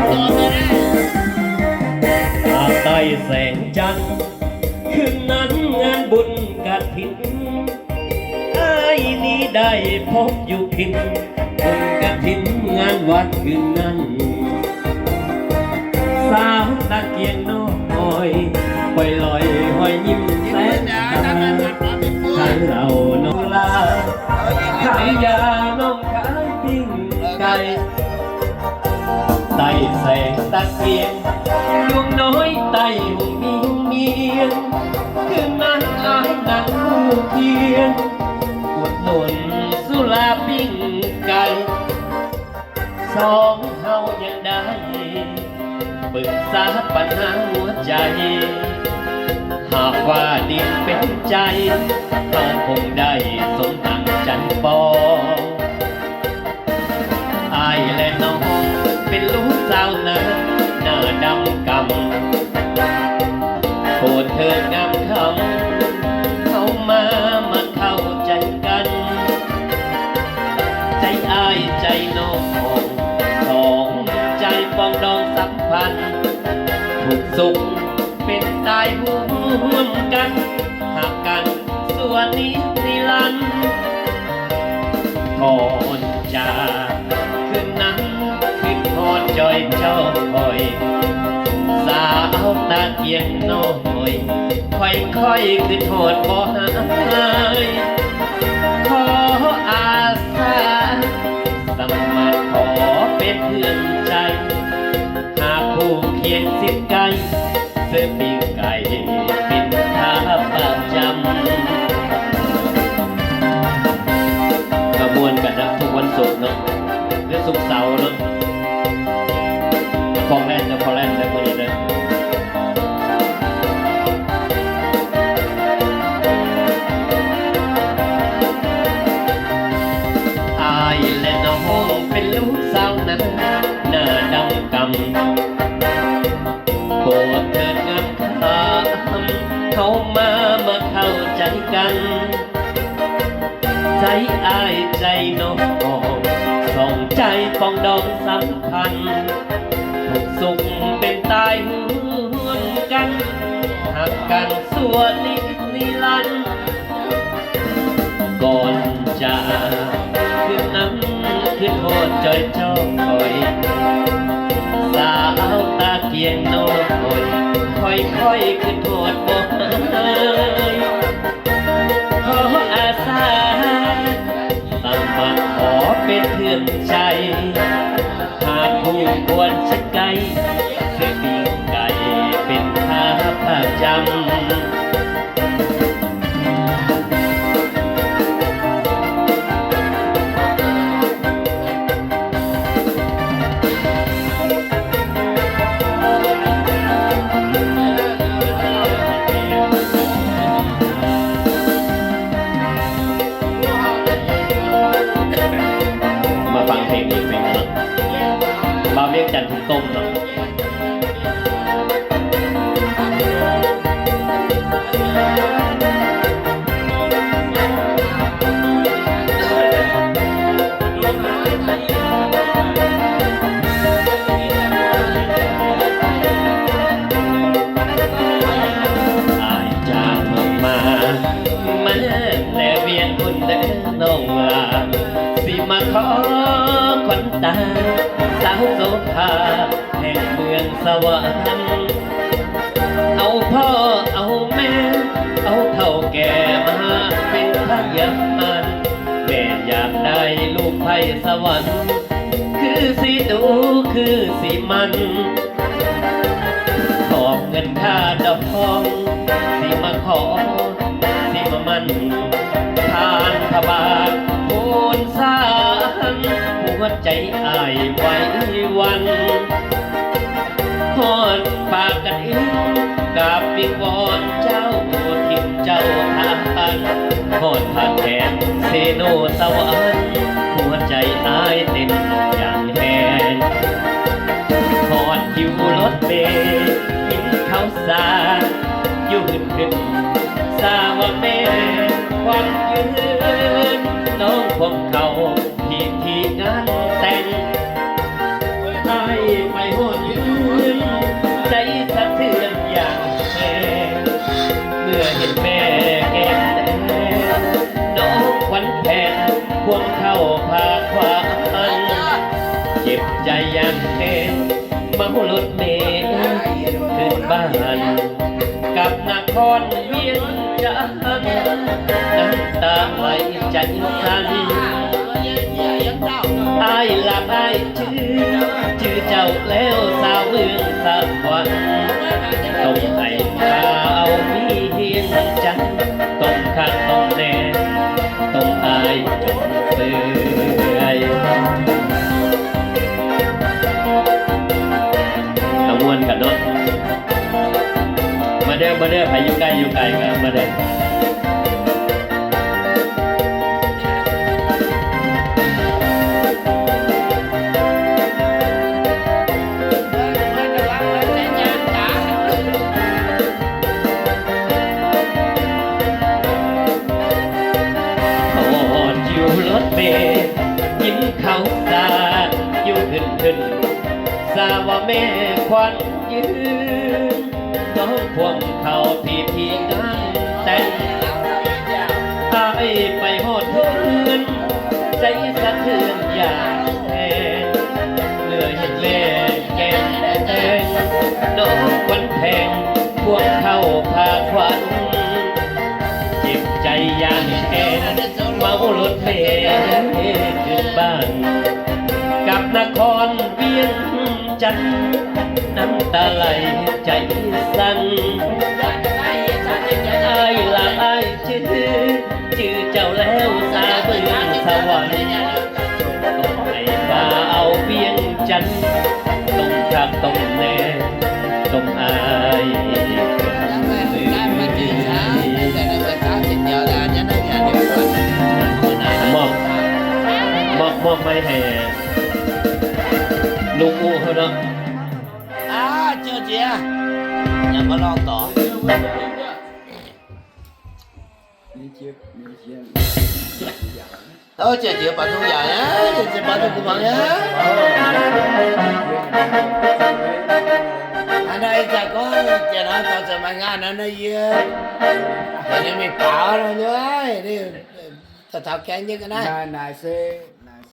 ພາກໃຕ້ແສງຈັນ ຄືນນັ້ນງານບຸນກະຖິນ ອ້າຍນີ້ໄດ້ພົບຢູ່ພິນ ບຸນກະຖິນງານວັດຄືນນັ້ນ ສາວຕາກຽງນ້ອຍ ຄ່ອຍລອຍຮອຍຍິ້ມແສນຕາ ຂາຍເຫຼົ້ານ້ອງລາ ຂາຍຢານ້ອງຂາຍປີ້ງໄກ່ ໃຕ້ແສງຕາກຽງ ດວງນ້ອຍໃຕ້ຫຸ່ມມີຫຸ່ມມຽງ ຄືນນັ້ນອ້າຍນັ່ງຄູ່ຄຽງ ອຸດໜູນສຸລາປີ້ງໄກ່ ສອງເຮົາຍັງໄດ້ປຶກສາປັນຫາຫົວໃຈ ຫາກວ່າດິນເປັນໃຈ ເຮົາຄົງໄດ້ສົມດັ່ງໃຈປອງ. ອ້າຍແລະນ້ອງເປັນລູກຊາວນາ ໜ້າດຳກຳ ໂປດເທີດງາມຄຳ ເຮົາມາ ມາເຂົ້າໃຈກັນ ໃຈອ້າຍໃຈນ້ອງ ສອງໃຈປອງດອງສຳພັນ ທຸກສຸກເປັນຕາຍຮ່ວມກັນ ຮັກກັນ ຊົ່ວນິດນິລັນ ກ່ອນຈາກຄືນນັ້ນ ຄິດຮອດຈ່ອຍຈ້ອຍ ສາວຕາກຽງນ້ອຍ ຄ່ອຍໆ ຄິດຮອດບໍ່ຫາຍ ຂໍອາສາ ສະໝັກຂໍເປັນເພື່ອນໃຈ ຫາຄູ່ຄຽງຊິດໃກ້ ຊື້ປີ້ງໄກ່ເປັນຂາປະຈຳ. ກະມ່ວນກັນນະ ທຸກວັນສຸກເນາະ ຫຼື ສຸກເສົາເນາະ ຟ້ອງແລ່ນເດີ ຟ້ອງແລ່ນເດີ ມື້ນີ້ເດີ. ອ້າຍແລະນ້ອງເປັນລູກຊາວນາ ໜ້າດຳກຳ ໂປດເທີດງາມຄຳ ເຮົາມາ ມາເຂົ້າໃຈກັນ ໃຈອ້າຍໃຈນ້ອງ ສອງໃຈປອງດອງສຳພັນ ທຸກສຸກເປັນຕາຍຮ່ວມກັນ ຮັກກັນຊົ່ວນິດນິລັນ ກ່ອນຈາກຄືນນັ້ນ ຄິດຮອດຈ່ອຍຈ້ອຍ ສາວຕາກຽງນ້ອຍ ຄ່ອຍໆ ຄິດຮອດບໍ່ຫາຍ ຂໍອາສາ ສະໝັກຂໍເປັນເພື່ອນໃຈ ຫາຄູ່ຄວນຊິດໃກ້ ຊື້ປີ້ງໄກ່ເປັນຂາປະຈຳ. ມາຟັງເພງອີກເພງໜຶ່ງເນາະ ບ່າວວຽງຈັນຖືກຕົ້ມເນາະ. ອ້າຍຈາກເມືອງມາ ມາແຕ່ວຽງພຸ້ນເດີນ້ອງຫຼ້າ ຊິມາຂໍຂວັນຕາ ສາວໂສພາ ແຫ່ງເມືອງສະຫວັນ ເອົາພໍ່ເອົາແມ່ ເອົາເຖົ້າແກ່ມາເປັນພະຍານ ແມ່ຢາກໄດ້ລູກໃຜສະຫວັນ ຄືຊິດຸຄືຊິໝັ່ນ ຂອບເງິນຄ່າດອງ ຊິມາຂໍ ຊິມາໝັ້ນ ຜ່ານພະບາດໂພນສານ ຫົວໃຈອ້າຍໄຫວຫວັ່ນ ຮອດປາກກະທິນ ກາບວິງວອນເຈົ້າ ຖິ້ມເຈົ້າທ່ານ ຮອດຜາແຂນເຊໂນສະຫວັນ ຫົວໃຈອ້າຍເຕັ້ນຢ່າງແຮງ ຮອດຄິວລົດເມ ກິນເຂົ້າສານ ຢູ່ຫຶ້ນຂຶ້ນ ສາວແມ່ຄວັນຢືນ ນ້ອງຄວມເຂົ້າ ພິທີງານແຕ່ງ ອ້າຍໄປຮອດ ໃຈຢ່າງແຮງ ເມົາລົດເມຂຶ້ນບ້ານ ກັບນະຄອນວຽງຈັນ ນ້ຳຕາໄຫຼໃຈສັ່ນ ອ້າຍລະອ້າຍຈື່ ຈື່ເຈົ້າແລ້ວສາວເມືອງສະຫວັນ ຕ້ອງໃຫ້ພາເອົາວຽງຈັນ ຕົ້ມຄັກຕົ້ມແນ່ ຕົ້ມອ້າຍຈົນເປື່ອຍ ເອົາມ່ວນກັນເນາະ ມາເດີ ມາເດີ ໃຜຢູ່ໃກ້ຢູ່ໄກກໍມາເດີ. ຮອດຢູ່ລົດເມ ກິນເຂົ້າສາຢູ່ຂຶ້ນໆ ສາວແມ່ຂວັນຍືນ ນ້ອງພວງເຂົ້າພິທີງານແຕ່ງ ອ້າຍໄປຮອດເຮືອນ ໃຈສະເທືອນຢ່າງແຮງ ເມື່ອເຫັນແມ່ແກ້ມແດງ ນ້ອງຂວັນແພງ ພວງເຂົ້າພາຂວັນ ເຈັບໃຈຢ່າງແຮງ ເມົາລົດເມຂຶ້ນບ້ານ ກັບນະຄອນວຽງຈັນ ນ້ຳຕາໄຫຼໃຈສັ່ນ ອ້າຍລະອ້າຍຈື່ ຈື່ເຈົ້າແລ້ວສາວເມືອງສະຫວັນ ຕ້ອງໃຫ້ພາເອົາວຽງຈັນ ຕົ້ມຄັກຕົ້ມແນ່ ຕົ້ມອ້າຍຈົນເປື່ອຍ ມອບ ມອບ ມອບໄມ້ໃຫ້ລຸງອຸເຮົາເນາະ. ອ້າວ ເຈີເຈຍ ຍັງມາລອງຕໍ່. ເອີ ເຈຍເຈຍ ປາທຸກຢ່າງນະ ເຈຍເຈຍ ປາທຸກກຸບັງນະ ອັນໃດຈະກໍເຈຍນະ ຕອນສະໄໝງານນັ້ນນະເຍ ແຕ່ຍັງມີປາເນາະເອີຍ ນີ້ຕາເຖົ້າແກ່ງເຍອະກັນນະ ນາຍເຊ.